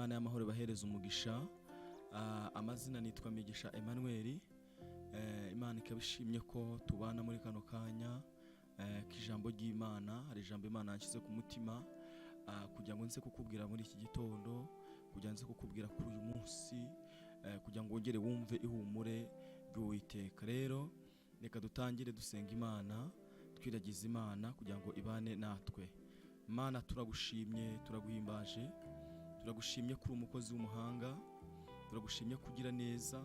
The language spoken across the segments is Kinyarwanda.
Imana y'amahoro ibahereze umugisha. Amazina nitwa Migisha Emmanuel. Imana ikaba ishimye ko tubana muri kano kanya k'ijambo ry'Imana. Hari ijambo Imana yanshyize ku mutima kugira ngo nze kukubwira muri iki gitondo, kugira nze kukubwira kuri uyu munsi, kugira ngo wongere wumve ihumure ry'Uwiteka. Rero reka dutangire dusenga Imana, twiragiza Imana kugira ngo ibane natwe. Mana, turagushimye, turaguhimbaje, turagushimye kuri umukozi w'umuhanga, turagushimye kugira neza,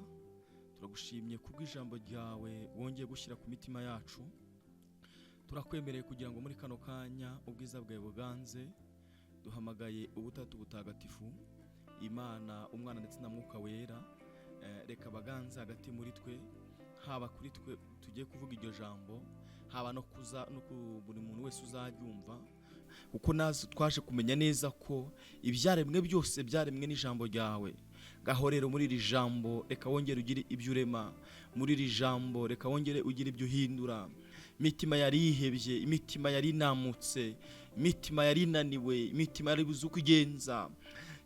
turagushimye kubw'ijambo ryawe wongeye gushyira ku mitima yacu. Turakwemereye kugira ngo muri kano kanya ubwiza bwawe buganze. Duhamagaye ubutatu butagatifu, Imana Umwana ndetse na Mwuka Wera. Reka baganze hagati muri twe, haba kuri twe tugiye kuvuga iryo jambo, haba no kuza no ku buri muntu wese uzaryumva, kuko nazo twaje kumenya neza ko ibyaremwe byose byaremwe n'ijambo ryawe. Ngaho rero muri iri jambo reka wongere ugire ibyo urema, muri iri jambo reka wongere ugire ibyo uhindura. Imitima yari yihebye, imitima yari inamutse, imitima yari inaniwe, imitima yari buze uko igenza,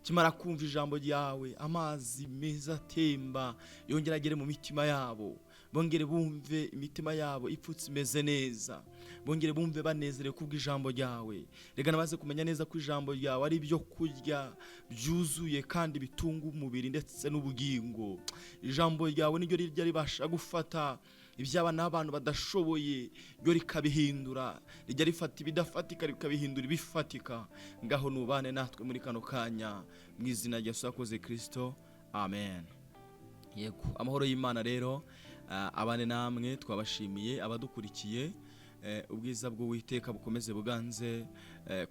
kimara kumva ijambo ryawe, amazi meza atemba yongera agere mu mitima yabo, bongere bumve imitima yabo ipfutse imeze neza, bongere bumve banezerewe kubw'ijambo ryawe. Reka nabaze kumenya neza ko ijambo ryawe ari ibyo kurya byuzuye kandi bitunga umubiri ndetse n'ubugingo. Ijambo ryawe niryo rijya ribasha gufata ibyaba n'abantu badashoboye, ryo rikabihindura, rijya rifata ibidafatika rikabihindura ibifatika. Ngaho nubane natwe muri kano kanya, mu izina rya Yesu wakoze Kristo, amen. Yego, amahoro y'Imana rero abane namwe. Twabashimiye abadukurikiye. Ubwiza bw'Uwiteka bukomeze buganze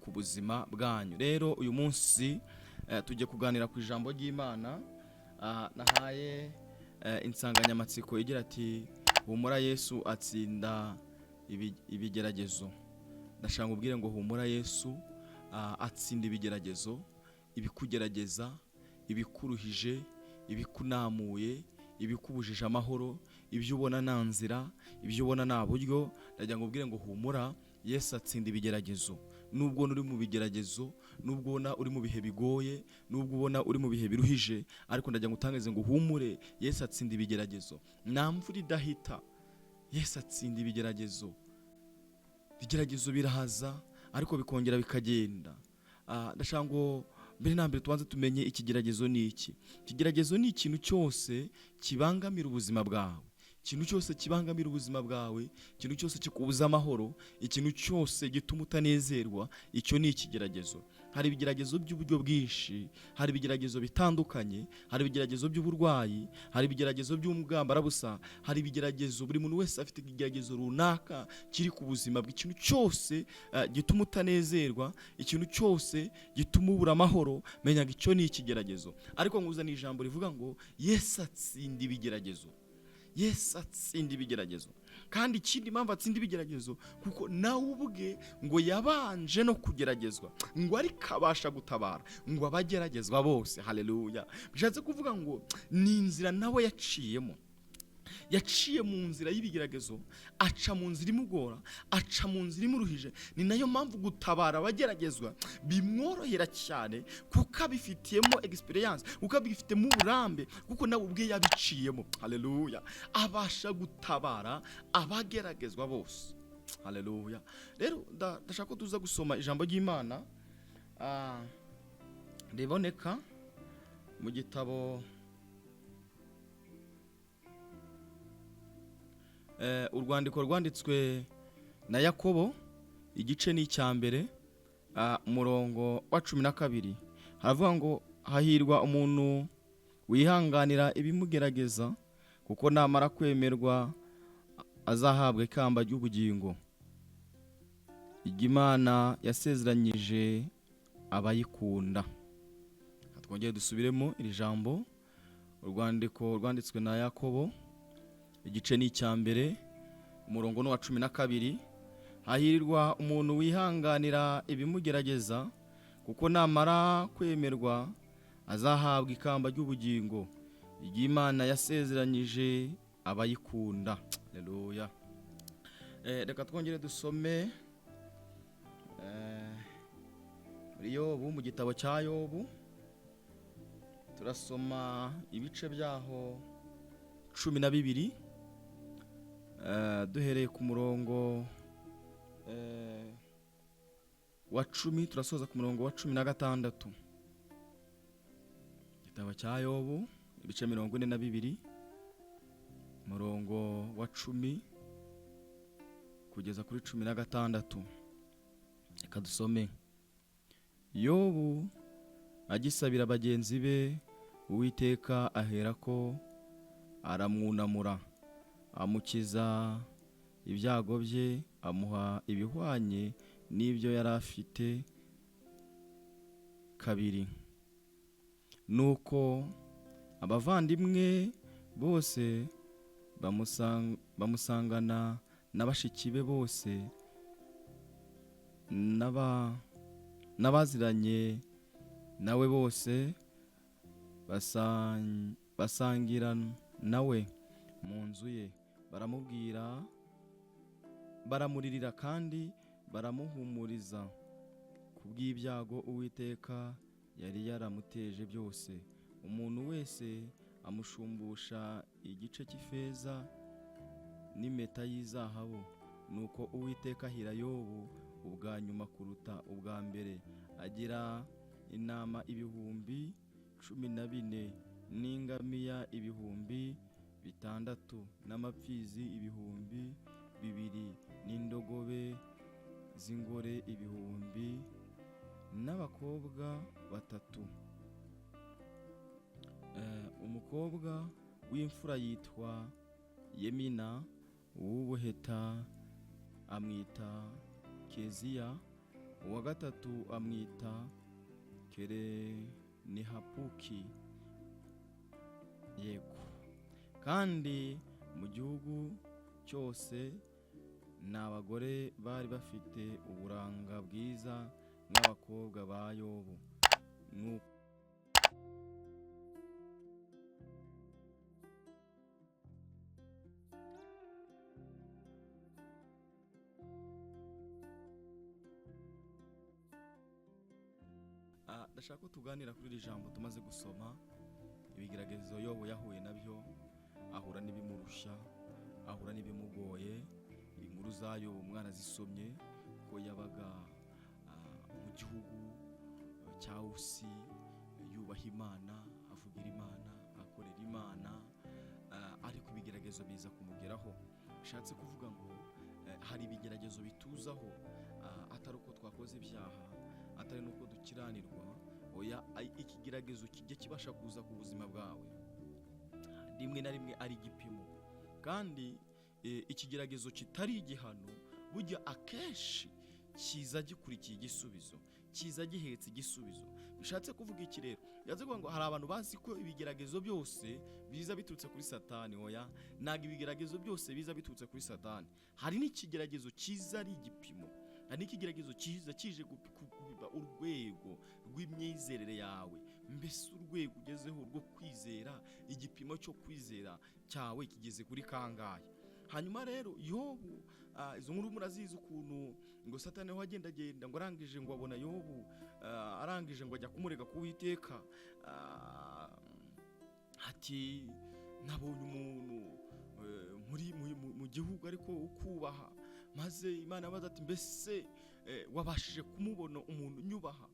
ku buzima bwanyu. Rero uyu munsi tugiye kuganira ku ijambo ry'Imana. Nahaye insanganyamatsiko igira ati: "Humura, Yesu atsinda ibigeragezo." Ndashaka ubwire ngo humura, Yesu atsinda ibigeragezo, ibikugerageza, ibikuruhije, ibikunamuye, ibikubujije amahoro, ibyo ubona nta nzira, ibyo ubona nta buryo. Ndagira ngo ubwire ngo humura, Yesu atsinda ibigeragezo. Nubwo uri mu bigeragezo, nubwo ubona uri mu bihe bigoye, nubwo ubona uri mu bihe biruhije, ariko ndagira ngo utangaze ngo humure, Yesu atsinda ibigeragezo. Nta mvura idahita, Yesu atsinda ibigeragezo. Ibigeragezo birahaza ariko bikongera bikagenda. Ndashaka ngo mbere na mbere tubanze tumenye ikigeragezo ni iki. Ikigeragezo ni ikintu cyose kibangamira ubuzima bwawe, ikintu cyose kibangamira ubuzima bwawe, ikintu cyose kikubuza amahoro, ikintu cyose gituma utanezerwa, icyo ni ikigeragezo. Hari ibigeragezo by'uburyo bwinshi, hari ibigeragezo bitandukanye, hari ibigeragezo by'uburwayi, hari ibigeragezo by'ubwambarabusa, hari ibigeragezo. Buri muntu wese afite ikigeragezo runaka kiri ku buzima bwe. Ikintu cyose gituma utanezerwa, ikintu cyose gituma ubura amahoro, menya ngo icyo ni ikigeragezo. Ariko nkuzaniye ijambo rivuga ngo Yesu atsinda ibigeragezo. Yesu atsinda ibigeragezo. Kandi ikindi mpamvu atsinda ibigeragezo, kuko nawe ubwe ngo yabanje no kugeragezwa, ngo ariko abasha gutabara ngo abageragezwa bose. Haleluya! Bishatse kuvuga ngo ni inzira nawe yaciyemo, yaciye mu nzira y'ibigeragezo, aca mu nzira imugora, aca mu nzira imuruhije. Ni nayo mpamvu gutabara abageragezwa bimworohera cyane, kuko abifitiyemo experience, kuko abifitemo uburambe, kuko nawe ubwe yabiciyemo. Haleluya! Abasha gutabara abageragezwa bose. Haleluya! Rero ndashaka ko tuza gusoma ijambo ry'Imana riboneka mu gitabo urwandiko rwanditswe na Yakobo, igice ni icya mbere, umurongo wa 12. Haravuga ngo: "Hahirwa umuntu wihanganira ibimugerageza, kuko namara kwemerwa azahabwa ikamba ry'ubugingo Imana yasezeranyije abayikunda." Twongere dusubiremo iri jambo: urwandiko rwanditswe na Yakobo, igice ni icya mbere, umurongo ni uwa 12: "Hahirwa umuntu wihanganira ibimugerageza, kuko namara kwemerwa azahabwa ikamba ry'ubugingo ry'Imana yasezeranyije abayikunda." Haleluya! Reka twongere dusome muri Yobu, mu gitabo cya Yobu. Turasoma ibice byaho 12, duhereye ku murongo wa 10, turasoza ku murongo wa 16. Igitabo cya Yobu, ibice 42, umurongo wa 10 kugeza kuri 16. Reka dusome. Yobu agisabira bagenzi be, Uwiteka aherako aramwunamura, amukiza ibyago bye, amuha ibihwanye n'ibyo yari afite kabiri. Nuko abavandimwe bose bamusangana na bashiki be bose n'abaziranye nawe bose, basangira nawe mu nzu ye, baramubwira, baramuririra kandi baramuhumuriza kubw'ibyago Uwiteka yari yaramuteje byose. Umuntu wese amushumbusha igice cy'ifeza n'impeta y'izahabu. Nuko Uwiteka ahira Yobu ubwa nyuma kuruta ubwa mbere, agira intama 14,000 n'ingamiya 6,000 n'amapfizi 2,000 n'indogobe z'ingore 1,000 n'abakobwa 3. Umukobwa w'imfura yitwa Yemina, uw'ubuheta amwita Keziya, uwa gatatu amwita Kerenihapuki. Yego, kandi mu gihugu cyose ni abagore bari bafite uburanga bwiza nk'abakobwa ba Yobu. Ndashaka ko tuganira kuri iri jambo tumaze gusoma, ibigeragezo Yobu yahuye nabyo, ahura n'ibimurusha, ahura n'ibimugoye. Inkuru za Yobu mwarazisomye, ko yabaga mu gihugu cya Usi, yubaha Imana, avugira Imana, akorera Imana, ariko ibigeragezo biza kumugeraho. Bishatse kuvuga ngo hari ibigeragezo bituzaho atari uko twakoze ibyaha, atari nuko dukiranirwa. Oya, ikigeragezo kijya kibasha kuza ku buzima bwawe rimwe na rimwe ari igipimo, kandi ikigeragezo kitari igihano burya akenshi kiza gikurikiye igisubizo, kiza gihetse igisubizo. Bishatse kuvuga iki rero? Bishatse kuvuga ngo hari abantu bazi ko ibigeragezo byose biza biturutse kuri Satani. Oya, ntabwo ibigeragezo byose biza biturutse kuri Satani. Hari n'ikigeragezo kiza ari igipimo, hari n'ikigeragezo kiza kije gupima urwego rw'imyizerere yawe, mbese urwego ugezeho rwo kwizera, igipimo cyo kwizera cyawe kigeze kuri kangahe. Hanyuma rero Yobu, izo nkuru murazizi, ukuntu ngo Satani aho agendagenda ngo arangije ngo abona Yobu, arangije ngo ajya kumurega ku Uwiteka, ati nabonye umuntu muri mu gihugu ariko ukubaha. Maze Imana abaza ati mbese wabashije kumubona umuntu unyubaha?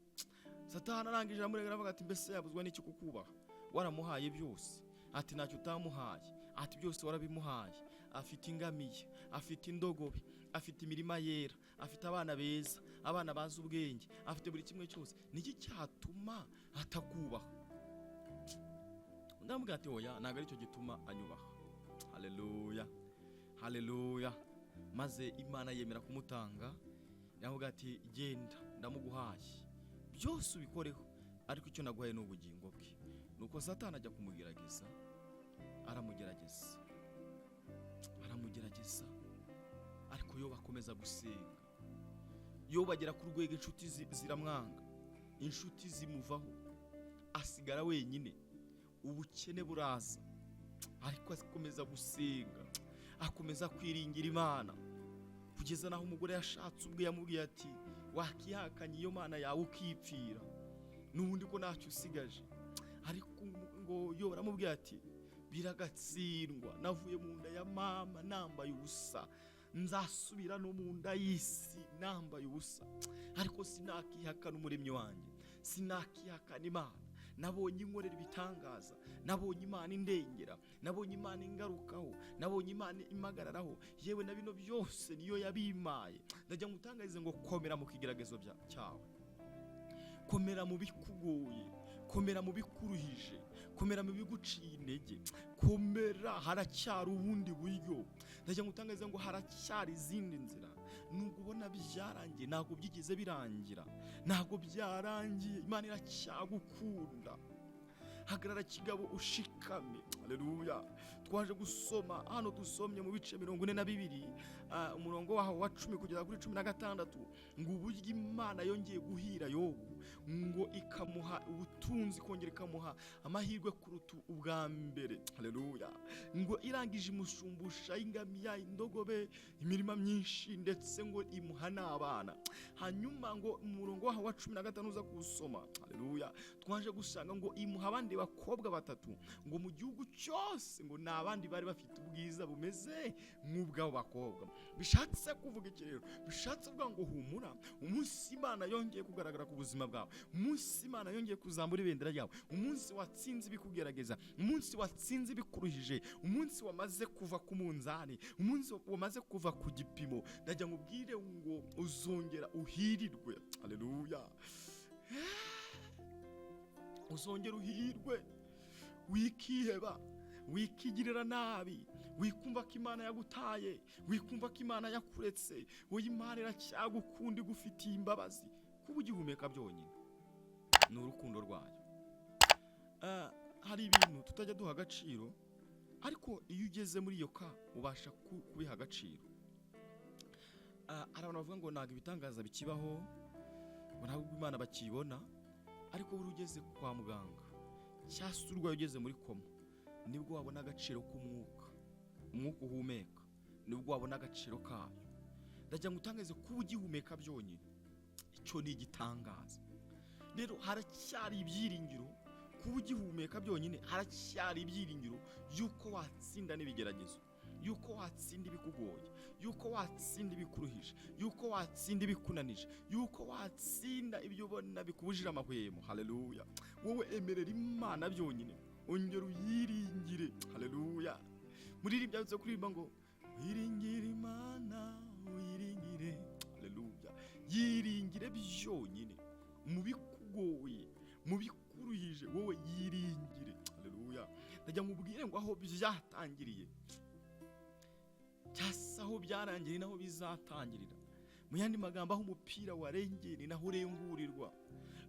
Satani arangije aramurega, aravuga ati mbese yabuzwa n'iki kukubaha? Waramuhaye byose. Ati ntacyo utamuhaye, ati byose warabimuhaye. Afite ingamiya, afite indogobe, afite imirima yera, afite abana beza, abana bazi ubwenge, afite buri kimwe cyose. Niki cyatuma atakubaha? Ndamubwira ati oya, ntabwo aricyo gituma anyubaha. Haleluya, haleluya. Maze Imana yemera kumutanga, ndavuga ati genda, ndamuguhaye byose ubikoreho, ariko icyo naguhaye ni ubugingo bwe. Nuko Satani ajya kumugerageza, aramugerageza, aramugerageza, ariko Yobu akomeza gusenga. Yobu agera ku rwego inshuti ziramwanga, inshuti zimuvaho, asigara wenyine, ubukene buraza, ariko akomeza gusenga, akomeza kwiringira Imana, kugeza naho umugore yashatse ubwe yamubwiye ati wakihakanye iyo Mana yawe ukipfira, n'ubundi ko ntacyo usigaje. Ariko ngo Yobu aramubwira ati biragatsindwa, navuye mu nda ya mama nambaye ubusa, nzasubira no mu nda y'isi nambaye ubusa, ariko sinakihakana umuremyi wanjye, sinakihakana Imana. Nabonye inkorera ibitangaza, nabonye Imana indengera, nabonye Imana ingarukaho, nabonye Imana impagararaho, yewe na bino byose niyo yabimaye. Ndajya ngutangarize ngo komera mu kigeragezo cyawe, komera mu bikugoye, komera mu bikuruhije, komera mu biguciye intege, komera, haracyari ubundi buryo. Ndajya ngutangarize ngo haracyari izindi nzira. Nubwo ubona byarangiye, ntabwo byigeze birangira, ntabwo byarangiye, Imana iracyagukunda. Hagarara kigabo ushikame. Haleluya. Twaje gusoma hano, dusomye mu bice 42, umurongo waho wa 10 kugeza kuri 16, ngo uburyo Imana yongeye guhira Yobu, ngo ikamuha ubutunzi, ikongera ikamuha amahirwe kuruta ubwa mbere. Haleluya. Ngo irangije imushumbusha ingamiya, indogobe, imirima myinshi, ndetse ngo imuha n'abana. Hanyuma ngo umurongo waho wa 15 uza kuwusoma. Haleluya. Twaje gusanga ngo imuha abandi bakobwa batatu, ngo mu gihugu cyose ngo ni abandi bari bafite ubwiza bumeze nk'ubw'abo bakobwa. Bishatse kuvuga iki rero? Bishatse kuvuga ngo humura, umunsi Imana yongeye kugaragara ku buzima bwawe, umunsi Imana yongeye kuzamura ibendera ryawe, umunsi watsinze ibikugerageza, umunsi watsinze ibikuruhije, umunsi wamaze kuva ku munzani, umunsi wamaze kuva ku gipimo, ndagira ngo ubwire ngo uzongera uhirirwe. Haleluya. Uzongera uhirwe, wikiheba, wikigirira nabi, wikumva ko Imana yagutaye, wikumva ko Imana yakuretse. Wowe Imana iracyagukunda, igufitiye imbabazi. Kuba ugihumeka byonyine ni urukundo rwayo. Hari ibintu tutajya duha agaciro, ariko iyo ugeze muri iyo ka ubasha kubiha agaciro. Hari abantu bavuga ngo ntabwo ibitangaza bikibaho, ngo ntabwo Imana bakiyibona, ariko buri ugeze kwa muganga cyangwa se urwaye ugeze muri koma, nibwo wabona agaciro k'umwuka, umwuka uhumeka, nibwo wabona agaciro kayo. Ndagira ngo utangaze, kuba ugihumeka byonyine icyo ni igitangaza. Rero haracyari ibyiringiro, kuba ugihumeka byonyine haracyari ibyiringiro y'uko watsinda n'ibigeragezo, y'uko watsinda ibikugoye, y'uko watsinda ibikuruhije, y'uko watsinda ibikunanije, y'uko watsinda ibyo ubona bikubujije amahwemo. Haleluya. Wowe emerera Imana byonyine, ongera uyiringire. Haleluya. Muririmba byanditse kuririmba ngo wiringire Imana, wiringire. Haleluya. Yiringire byonyine mu bikugoye, mu bikuruhije, wowe yiringire. Haleluya. Ndajya mubwire ngo aho byatangiriye cyangwa se aho byarangiriye naho bizatangirira. Mu yandi magambo, aho umupira warengeye ni naho urengurirwa.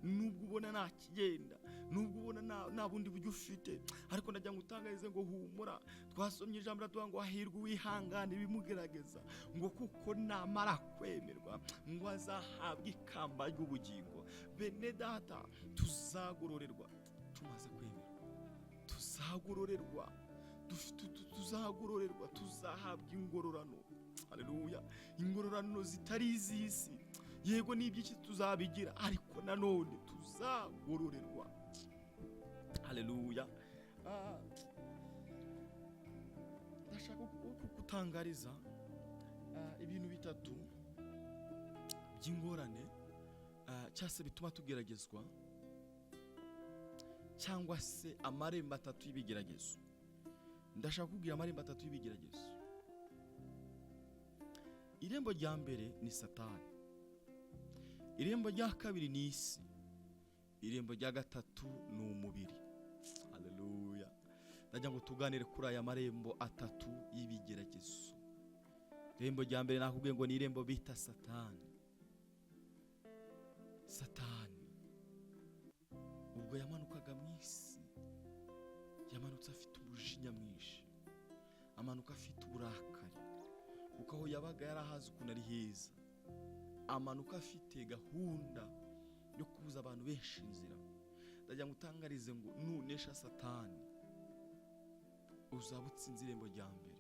Nubwo ubona nta kigenda, nubwo ubona nta bundi buryo ufite, ariko ndagira ngo utangarize ngo humura. Twasomye ijambo riravuga ngo hahirwa uwihangana ibimugerageza, ngo kuko namara kwemerwa ngo azahabwa ikamba ry'ubugingo. Bene data, tuzagororerwa tumaze kwemerwa, tuzagororerwa tuzagororerwa, tuzahabwa ingororano. Haleluya. Ingororano zitari iz'isi. Yego, n'iby'iki tuzabigira, ariko nanone tuzagororerwa. Haleluya. Ndashaka kugutangariza ibintu bitatu by'ingorane, cyangwa se bituma tugeragezwa, cyangwa se amarembo atatu y'ibigeragezo. Ndashaka kukubwira amarembo atatu y'ibigeragezo. Irembo rya mbere ni Satani, irembo rya kabiri ni isi, irembo rya gatatu ni umubiri. Haleluya. Ndagira ngo tuganire kuri aya marembo atatu y'ibigeragezo. Irembo rya mbere nakubwiye ngo ni irembo bita Satani. Satani ubwo yamanukaga mu isi, yamanutse afite umujinya mwinshi, amanuka afite uburakari, kuko aho yabaga yari ahazi ukuntu ari heza. Amanuka afite gahunda yo kubuza abantu benshi inzira. Ndagira ngo utangarize ngo nunesha Satani uzaba utsinze irembo rya mbere.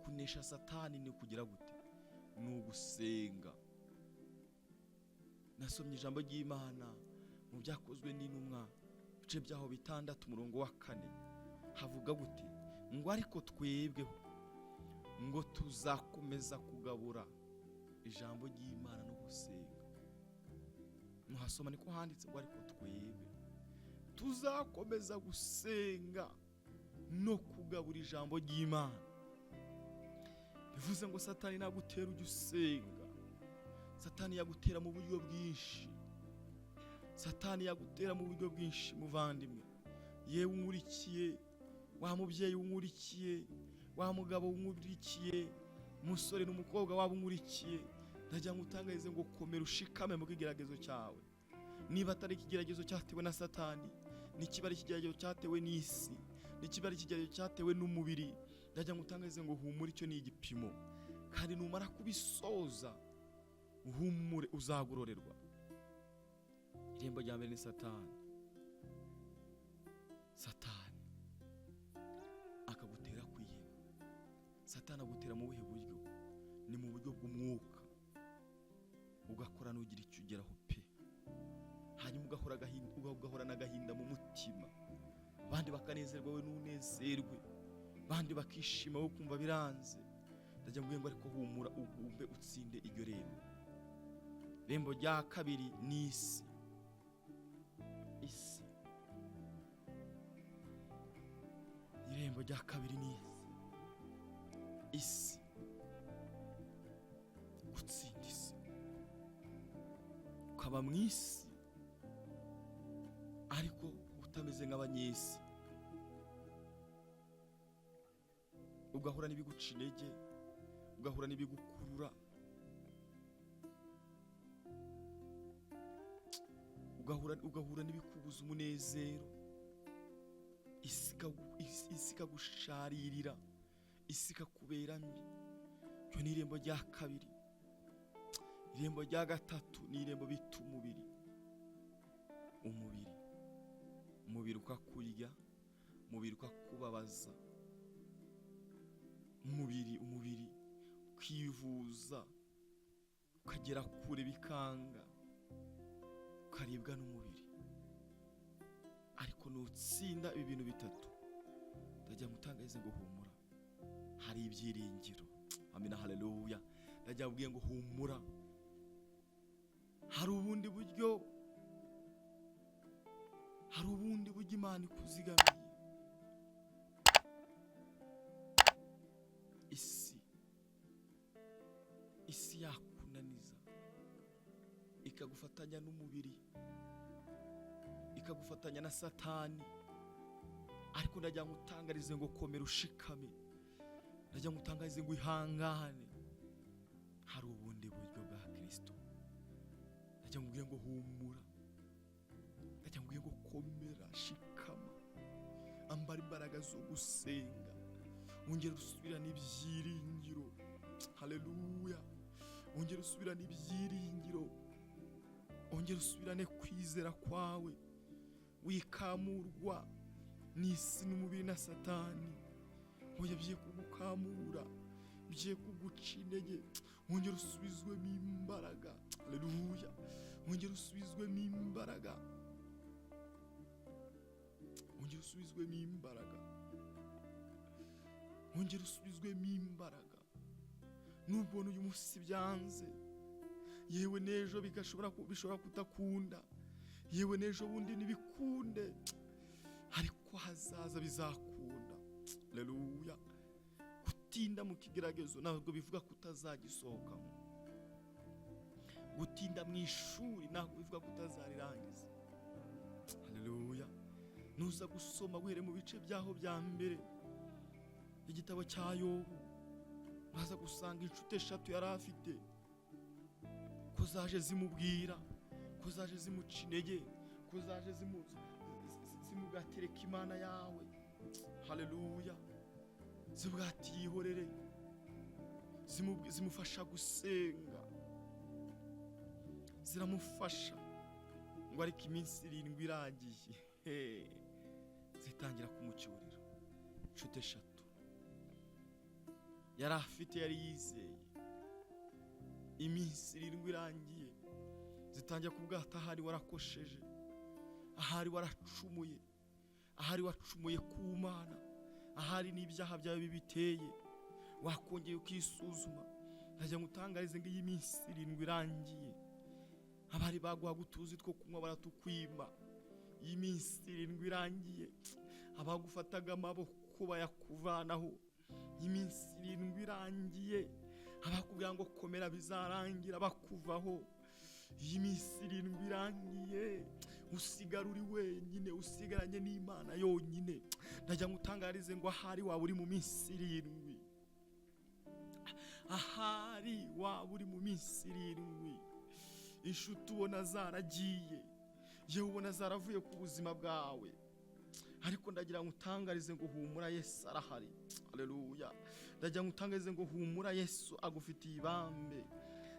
Kunesha Satani ni ukugira gute? Ni ugusenga. Nasomye ijambo ry'Imana mu Byakozwe n'Intumwa Ibice byaho 6 umurongo wa 4 havuga gute? Ngo ariko twebweho ngo tuzakomeza kugabura ijambo ry'Imana no gusenga. Muhasoma niko handitse ngo ariko twebwe tuzakomeza gusenga no kugabura ijambo ry'Imana. Bivuze ngo Satani nagutera ujya usenga. Satani yagutera mu buryo bwinshi. Satani yagutera mu buryo bwinshi muvandimwe. Yewe unkurikiye, wa mubyeyi unkurikiye, wa mugabo unkurikiye, umusore n'umukobwa waba unkurikiye, ndagira ngo utangarize ngo komera ushikame mu kigeragezo cyawe. Niba atari ikigeragezo cyatewe na Satani, nikiba ari ikigeragezo cyatewe n'isi, nikiba ari ikigeragezo cyatewe n'umubiri, ndagira ngo utangarize ngo humure, icyo ni igipimo. Kandi numara kubisoza uhumure, uzagororerwa. Irembo rya mbere ni Satani. Satani akagutera kwiheba. Satani agutera mu buhe buryo? Ni mu buryo bw'umwuka. Ugakora nugira icyo ugeraho pe, hanyuma ugahorana agahinda mu mutima, abandi bakanezerwa we nunezerwe, abandi bakishima wowe kumva biranze. Ndajya mbwiye ngo ariko humura, ugumbe utsinde iryo rembo. Irembo rya kabiri ni isi. Isi, irembo rya kabiri ni isi. Gutsinda isi, ukaba mu isi ariko utameze nk'abanyesi, ugahura n'ibiguca intege, ugahura n'ibigukurura, ugahura n'ibikubuza umunezero. Isi ikagusharirira, isi ikakubera mbi. Iryo ni irembo rya kabiri. Irembo rya gatatu ni irembo bita umubiri. Umubiri, umubiri ukakurya, umubiri ukakubabaza, umubiri ukivuza, ukagera kure bikanga, ukaribwa n'umubiri. Ariko nutsinda ibi bintu bitatu, ndajya mutangarize ngo humura, hari ibyiringiro. Amina, haleluya. Ndajya mbwiye ngo humura, hari ubundi buryo, hari ubundi buryo Imana ikuzigamiye. Isi yakunaniza, ikagufatanya n'umubiri, ikagufatanya na Satani, ariko ndagira ngo utangarize ngo komera ushikame, ndagira ngo utangarize ngo ihangane, hari ubundi buryo bwa Kristo. Ndagira ngo ubwire ngo humura, ndagira ngo ubwire ngo komera, shikama, ambara imbaraga zo gusenga, wongere usubirane ibyiringiro. Haleluya. Wongere usubirane ibyiringiro, wongere usubirane kwizera kwawe, wikamurwa n'isi n'umubiri na Satani. Oya, bigiye kugukamura, bigiye kuguca intege, wongere usubizwemo imbaraga. Haleluya. Wongere usubizwemo imbaraga, wongere usubizwemo imbaraga, wongere usubizwemo imbaraga. Nubona uyu munsi byanze, yewe n'ejo bishobora kutakunda, yewe n'ejo bundi ntibikunde, ariko hazaza bizakunda. Haleluya. Gutinda mu kigeragezo ntabwo bivuga kutazagisohokamo. Gutinda mu ishuri ntabwo bivuga kutazarirangiza. Haleluya. Nuza gusoma guhere mu bice byaho bya mbere igitabo cya Yobu, uraza gusanga inshuti eshatu yari afite, ko zaje zimubwira, ko zaje zimuca intege, ko zaje zimugatereka Imana yawe. Haleluya. Zibwati yihorere, zimufasha gusenga, ziramufasha ngo ariko iminsi 7 irangiye zitangira kumucyurira. Inshuti eshatu yari afite, yari yizeye, iminsi 7 irangiye zitangira kubwata, ahari warakosheje, Ahari waracumuye, ahari wacumuye ku Mana, ahari n'ibyaha byawe bibiteye, wakongeye ukisuzuma. Ndagira ngo utangarize ngo iyi minsi 7 irangiye, abari baguhaga utuzi two kunywa baratukwima. Iyi minsi 7 irangiye, abagufataga amaboko bayakuvanaho. Iyi minsi 7 irangiye, abakubwira ngo komera bizarangira bakuvaho. Iyi minsi 7 irangiye, usigara uri wenyine, usigaranye n'Imana yonyine. Ndagira ngo utangarize ngo ahari waba uri mu minsi 7, ahari waba uri mu minsi 7, inshuti ubona zaragiye, yewe ubona zaravuye ku buzima bwawe, ariko ndagira ngo utangarize ngo humura, Yesu arahari. Haleluya. Ndagira ngo utangarize ngo humura, Yesu agufitiye ibambe.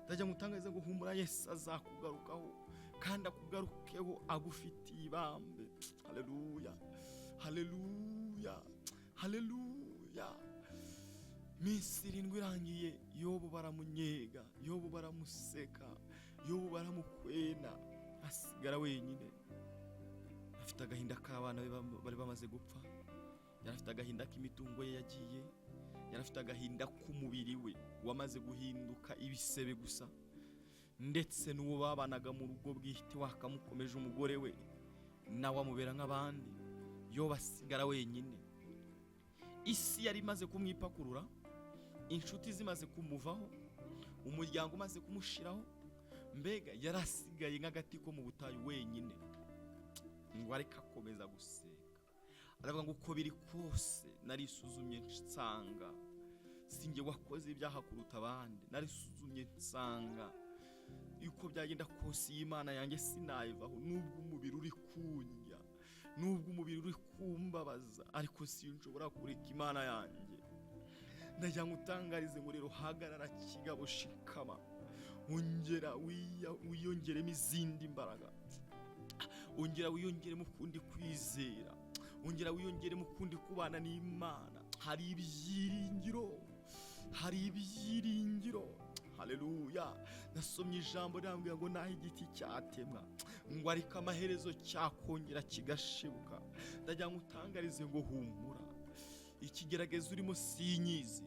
Ndagira ngo utangarize ngo humura, Yesu azakugarukaho kandi akugarukeho agufitiye ibambe. Haleluya, haleluya, haleluya. Minsi 7 irangiye, Yobu baramunyega, Yobu baramuseka, Yobu baramukwena, asigara wenyine. Afite agahinda k'abana be bari bamaze gupfa, yari afite agahinda k'imitungo ye yagiye, yari afite agahinda k'umubiri we wamaze guhinduka ibisebe gusa, ndetse n'uwo babanaga mu rugo bwite wakamukomeje umugore we nawe amubera nk'abandi. Yobu asigara wenyine. Isi yari imaze kumwipakurura, inshuti zimaze kumuvaho, umuryango umaze kumushiraho, mbega yarasigaye nk'agati ko mu butayu wenyine. Ngo ariko akomeza gusenga, aravuga ngo uko biri kose narisuzumye nsanga sinjye wakoze ibyaha kuruta abandi, narisuzumye nsanga yuko byagenda kose iyi Mana yanjye sinayivaho, nubwo umubiri uri kundya, nubwo umubiri uri kumbabaza, ariko sinshobora kureka Imana yanjye. Ndagira ngo utangarize ngo rero hagarara kigabo, shikama, ongera wiyongeremo izindi mbaraga, ongera wiyongeremo ukundi kwizera, ongera wiyongeremo ukundi kubana n'Imana. Hari ibyiringiro, hari ibyiringiro. Haleluya. Nasomye ijambo rirambwira ngo naho igiti cyatemwa, ngo ariko amaherezo cyakongera kigashibuka. Ndagira ngo utangarize ngo humura, ikigeragezo urimo sinyizi,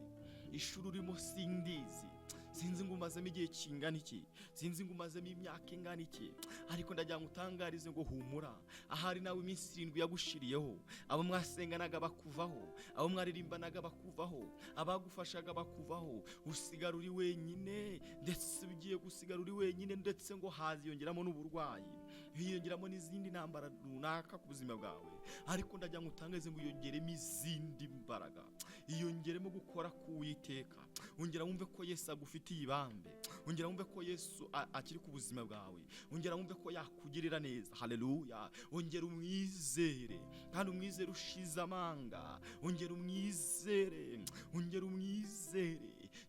ishuri urimo sindizi, sinzi ngo umazemo igihe kingana iki, sinzi ngo umazemo imyaka ingana iki, ariko ndagira ngo utangarize ngo humura. Ahari nawe iminsi 7 yagushiriyeho, abo mwasenganaga bakuvaho, abo mwaririmbanaga bakuvaho, abagufashaga bakuvaho, usigara uri wenyine, ndetse ugiye gusigara uri wenyine, ndetse ngo haziyongeramo n'uburwayi, hiyongeramo n'izindi ntambara runaka ku buzima bwawe. Ariko ndagira ngo utangarize ngo iyongeremo izindi mbaraga, iyongeremo gukora ku Uwiteka, ongera wumve ko Yesu agufitiye ibambe, ongera wumve ko Yesu akiri ku buzima bwawe, ongera wumve ko yakugirira neza. Haleluya. Ongera umwizere, kandi umwizere ushize amanga, ongera umwizere, ongera umwizere,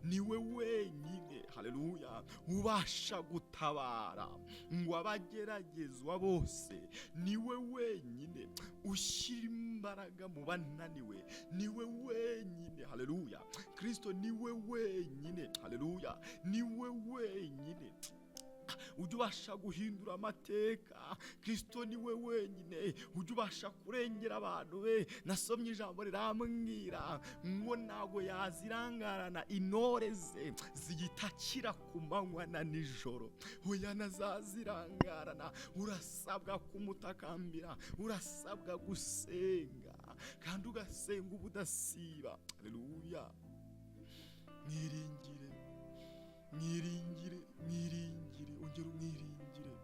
niwe wenyine, haleluya, ubasha gutabara ngo abageragezwa bose, niwe wenyine ushyira imbaraga mu bananiwe, niwe wenyine, haleluya. Kristo niwe wenyine, haleluya, niwe wenyine ujya ubasha guhindura amateka. Kristo niwe wenyine ujya ubasha kurengera abantu be. Nasomye ijambo rirambwira ngo ntabwo yazirangarana intore ze zigitakira ku manywa na nijoro. Oya, nazazirangarana. Urasabwa kumutakambira, urasabwa gusenga, kandi ugasenga ubudasiba. Haleluya. Mwiringire, mwiringire, mwiringire, ongera umwiringire.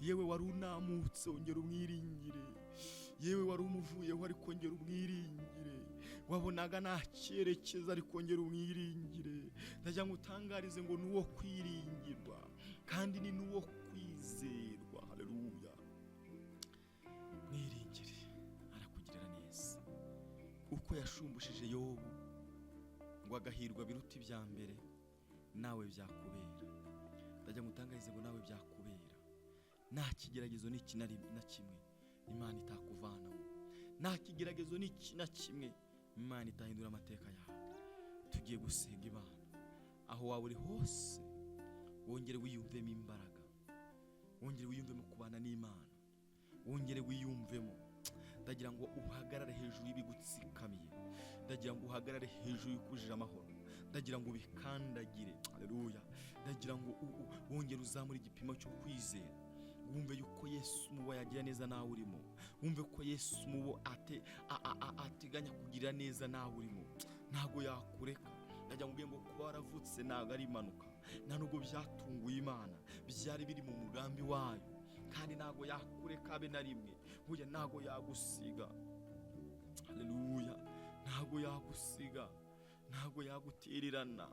Yewe wari unamutse, ongera umwiringire. Yewe wari umuvuyeho, ariko ongera umwiringire. Wabonaga nta cyerekezo, ariko ongera umwiringire. Ndagira ngo utangarize ngo ni uwo kwiringirwa kandi ni n'uwo kwizerwa. Haleluya. Mwiringire, arakugirira neza. Uko yashumbushije Yobu ngo agahirwa biruta ibya mbere, nawe byakubera. Ndagira ngo utangarize ngo nawe byakubera. Nta kigeragezo n'iki na kimwe Imana itakuvanamo, nta kigeragezo n'iki na kimwe Imana itahindura amateka yawe. Tugiye gusenga Imana. Aho waba uri hose, wongere wiyumvemo imbaraga, wongere wiyumvemo kubana n'Imana, Wongere wiyumvemo. Ndagira ngo uhagarare hejuru y'ibigutsikamiye, ndagira ngo uhagarare hejuru y'ukujije amahoro, ndagira ngo ubikandagire. Haleluya. Ndagira ngo wongere uzamure igipimo cyo kwizera, wumve yuko Yesu mubo yagira neza nawe urimo, wumve ko Yesu mubo ateganya kugira neza nawe urimo, ntabwo yakureka. Ndagira ngo ubwire ngo kuba waravutse ntabwo ari impanuka, nta nubwo byatunguye Imana, byari biri mu mugambi wayo, kandi ntabwo yakureka abe na rimwe. Burya ntabwo yagusiga. Haleluya. Ntabwo yagusiga, ntabwo yagutererana.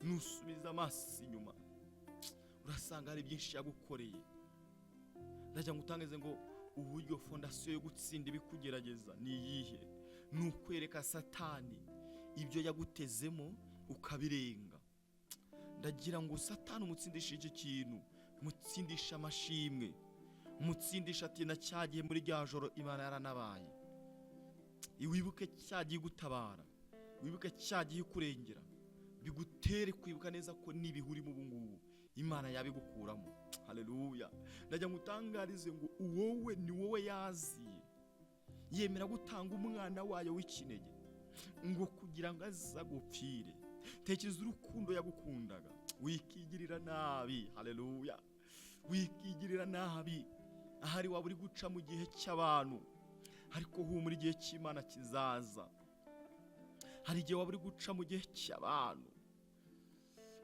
Nusubiza amaso inyuma urasanga hari byinshi yagukoreye. Ndagira ngo utangize ngo uburyo fondasiyo yo gutsinda ibikugerageza ni iyihe? Ni ukwereka Satani ibyo yagutezemo ukabirenga. Ndagira ngo Satani umutsindishe iki kintu, umutsindishe amashimwe, umutsindishe ati na cya gihe muri rya joro Imana yaranabaye. Wibuke cya gihe igutabara, wibuke cya gihe ikurengera, bigutere kwibuka neza ko n'ibihe urimo ubu ngubu Imana yabigukuramo. Haleluya. Ndagira ngo utangarize ngo wowe ni wowe yaziye, yemera gutanga umwana wayo w'ikinege ngo kugira ngo aze agupfire. Tekereza urukundo yagukundaga. Wikigirira nabi. Haleluya. Wikigirira nabi. Ahari waba uri guca mu gihe cy'abantu, ariko humura, igihe cy'Imana kizaza. Hari igihe waba uri guca mu gihe cy'abantu,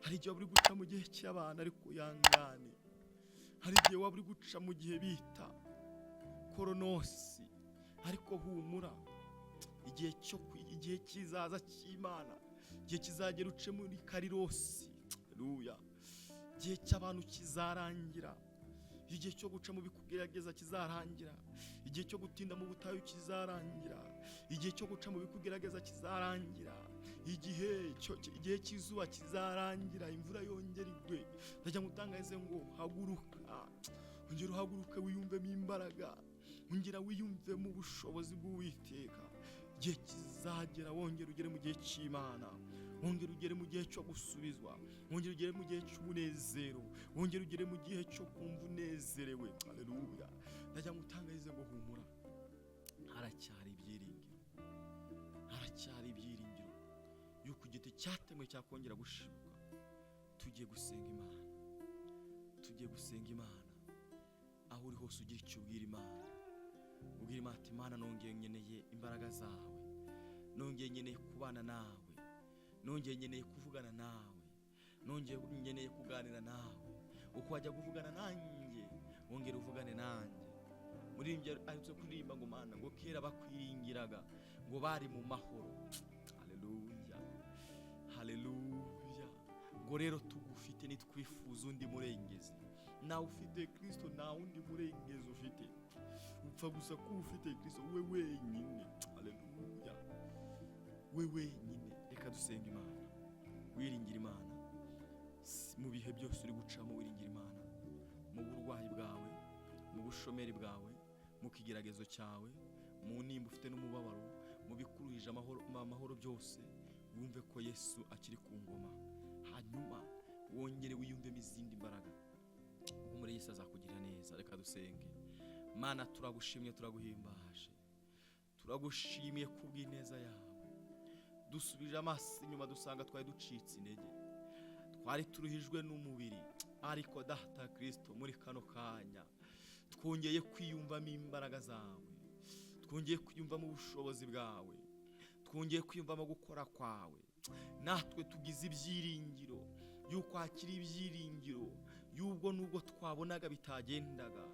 hari igihe waba uri guca mu gihe cy'abantu, ariko yangane. Hari igihe waba uri guca mu gihe bita koronosi, ariko humura, igihe kizaza cy'Imana, igihe kizagera uce muri karirosi. Haleluya. Igihe cy'abantu kizarangira, igihe cyo guca mu bikugerageza kizarangira, igihe cyo gutinda mu butayu kizarangira, igihe cyo guca mu bikugerageza kizarangira, igihe cy'izuba kizarangira, imvura yongera igwe. Ndagira ngo utangaze ngo haguruka, ongera uhaguruke, wiyumvemo imbaraga, ongera wiyumvemo ubushobozi bw'Uwiteka. Igihe kizagera wongera ugere mu gihe cy'Imana, wongera ugere mu gihe cyo gusubizwa, wongera ugere mu gihe cy'umunezero, wongera ugere mu gihe cyo kumva unezerewe. Haleluya. Ndagira ngo utangarize ngo humura, haracyari ibyiringiro, haracyari ibyiringiro yuko igiti cyatemwe cyakongera gushibuka. Tugiye gusenga Imana, tugiye gusenga Imana. Aho uri hose ugira icyo ubwira Imana, ubwira Imana ati: "Imana, nongeye nkeneye imbaraga zawe, nongeye nkeneye kubana nawe, nongeye nkeneye kuvugana nawe, nongeye nkeneye kuganira nawe. Uko wajya kuvugana nanjye, wongere uvugane nanjye." Muririmbyi aherutse kuririmba ngo: "Mana, ngo kera bakwiringiraga ngo bari mu mahoro." Haleluya, haleluya. Ngo rero tugufite nitwifuza undi murengezi. Nawe ufite Kristo, nta wundi murengezi ufite, upfa gusa kuba ufite Kristo we wenyine. Haleluya, we wenyine. Reka dusenga Imana. Wiringira Imana mu bihe byose uri gucamo, wiringira Imana mu burwayi bwawe, mu bushomeri bwawe, mu kigeragezo cyawe, mu nimba ufite n'umubabaro, mu bikuruhije amahoro byose, wumve ko Yesu akiri ku ngoma. Hanyuma wongere wiyumvemo izindi mbaraga, kuko muri Yesu azakugirira neza. Reka dusenge. Mana, turagushimye, turaguhimbaje, turagushimiye kubw'ineza yawe. Dusubije amaso inyuma dusanga twari ducitse intege, twari turuhijwe n'umubiri, ariko Data Kirisito, muri kano kanya twongeye kwiyumvamo imbaraga zawe, twongeye kwiyumvamo ubushobozi bwawe, twongeye kwiyumvamo gukora kwawe. Natwe tugize ibyiringiro yuko hakiri ibyiringiro y'ubwo nubwo twabonaga bitagendaga,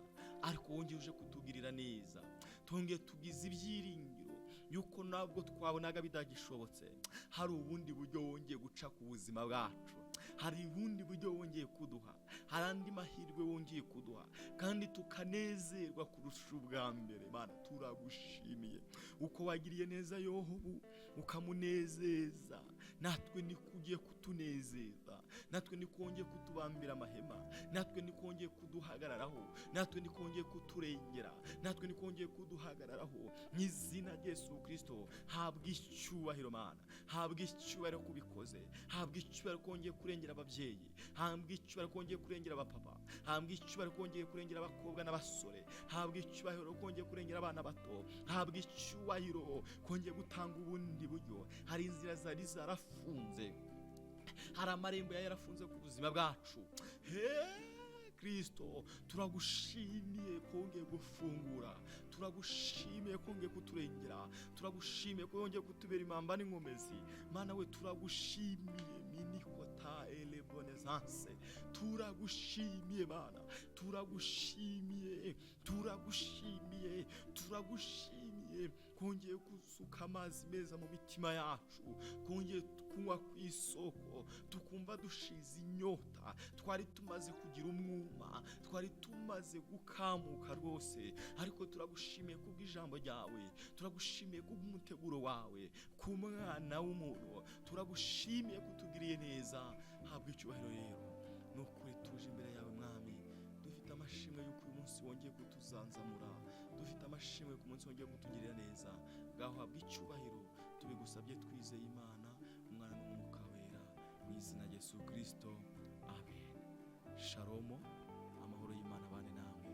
ariko wongeye uje kutugirira neza. Twongeye tugize ibyiringiro yuko nabwo twabonaga bitagishobotse, hari ubundi buryo wongeye guca ku buzima bwacu, hari ubundi buryo wongeye kuduha, hari andi mahirwe wongeye kuduha, kandi tukanezerwa kurusha ubwa mbere. Mana, turagushimiye uko wagiriye neza Yobu ukamunezeza. Natwe niko ugiye kutunezeza, natwe niko wongeye kutubambira amahema, natwe niko wongeye kuduhagararaho, natwe niko wongeye kuturengera, natwe niko wongeye kuduhagararaho. Mu izina rya Yesu Kristo, habwa icyubahiro Mana, habwa icyubahiro kubikoze, habwa icyubahiro ko wongeye kurengera ababyeyi, habwa icyubahiro ko wongeye kurengera abapapa, habwa icyubahiro ko wongeye kurengera abakobwa n'abasore, habwa icyubahiro ko wongeye kurengera abana bato, habwa icyubahiro ko wongeye gutanga ubundi buryo. Hari inzira zari zarafunze, hari amarembo yari yarafunze ku buzima bwacu. He Kristo, turagushimiye ko wongeye gufungura, turagushimiye ko wongeye kuturengera, turagushimiye ko wongeye kutubera impamba n'inkomezi. Mana we, turagushimiye minikota elebonezanse, turagushimiye Mana, turagushimiye, turagushimiye, turagushimiye kongeye gusuka amazi meza mu mitima yacu, kongeye kunywa ku isoko tukumva dushize inyota. Twari tumaze kugira umwuma, twari tumaze gukamuka rwose, ariko turagushimiye kubw'ijambo ryawe, turagushimiye kubw'umuteguro wawe ku mwana w'umuntu, turagushimiye kutugiriye neza. Habwa icyubahiro rero. Ni ukuri tuje imbere yawe Mwami, dufite amashimwe y'uko uyu munsi wongeye kutuzanzamura, dufite amashimwe ku munsi wongeye kutugirira neza. Ngaho habwa icyubahiro, tubigusabye twizeye Imana, Umwana n'Umwuka Wera, mu izina rya Yesu Kristo, amen. Shalomo, amahoro y'Imana abane namwe,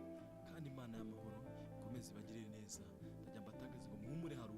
kandi Imana y'amahoro ikomeze ibagirire neza. Ndajya mbatagaze ngo muhumure hari